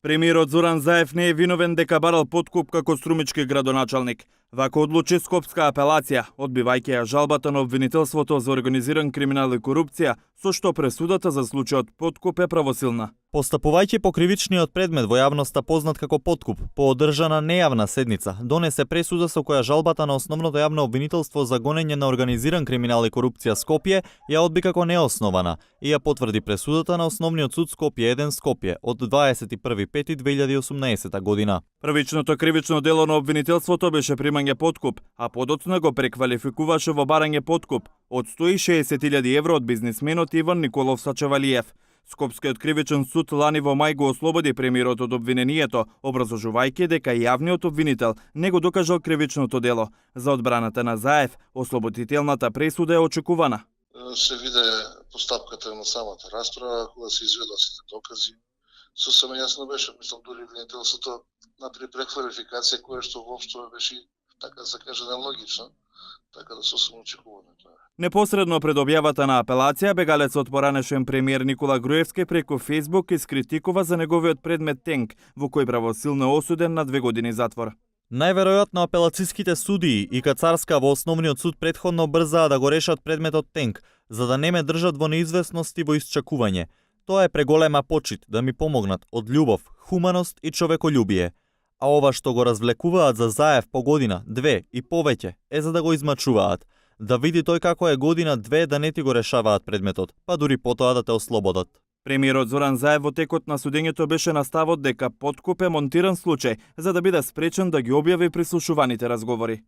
Премиерот Зоран Заев не е виновен дека барал подкуп како струмички градоначалник. Вака одлучи Скопска апелација, одбивајќи ја жалбата на обвинителството за организиран криминал и корупција, со што пресудата за случајот подкуп е правосилна. Постапувајќи по кривичниот предмет во јавноста познат како подкуп, по одржана нејавна седница, донесе пресуда со која жалбата на основното јавно обвинителство за гонење на организиран криминал и корупција Скопје ја одби како неоснована и ја потврди пресудата на Основниот суд Скопје 1 Скопје од 21.5.2018 година. Првичното кривично дело на обвинителството беше примање подкуп, а подоцна го преквалификуваше во барање подкуп од 160.000 евро од бизнисменот Иван Николов Сачевалиев. Скопскиот кривичен суд лани во мај го ослободи премиерот од обвинението, образложувајќи дека јавниот обвинител не го докажал кривичното дело. За одбраната на Заев, ослободителната пресуда е очекувана. Се виде постапката на самата расправа, кога се изведоа сите докази. Сосема јасно беше, мислам, дури обвинителството направи преквалификација која што воопшто беше, така да се каже, нелогична, така да сосема очекувано тоа. Непосредно пред објавата на апелација, бегалецот поранешен премиер Никола Груевски преку Фејсбук искритикува за неговиот предмет Тенк, во кој правосилно е осуден на 2 години затвор. Најверојатно апелациските судии и Кацарска во Основниот суд претходно брзаа да го решат предметот Тенк, за да не ме држат во неизвестност и во исчекување. Тоа е преголема почит да ми помогнат од љубов, хуманост и човеколюбие. А ова што го развлекуваат за Заев по година, 2 и повеќе, е за да го измачуваат. Да види тој како е година 2 да не ти го решаваат предметот, па дури потоа да те ослободат. Премиерот Зоран Заев во текот на судењето беше на ставот дека подкуп е монтиран случај, за да биде спречен да ги објави прислушуваните разговори.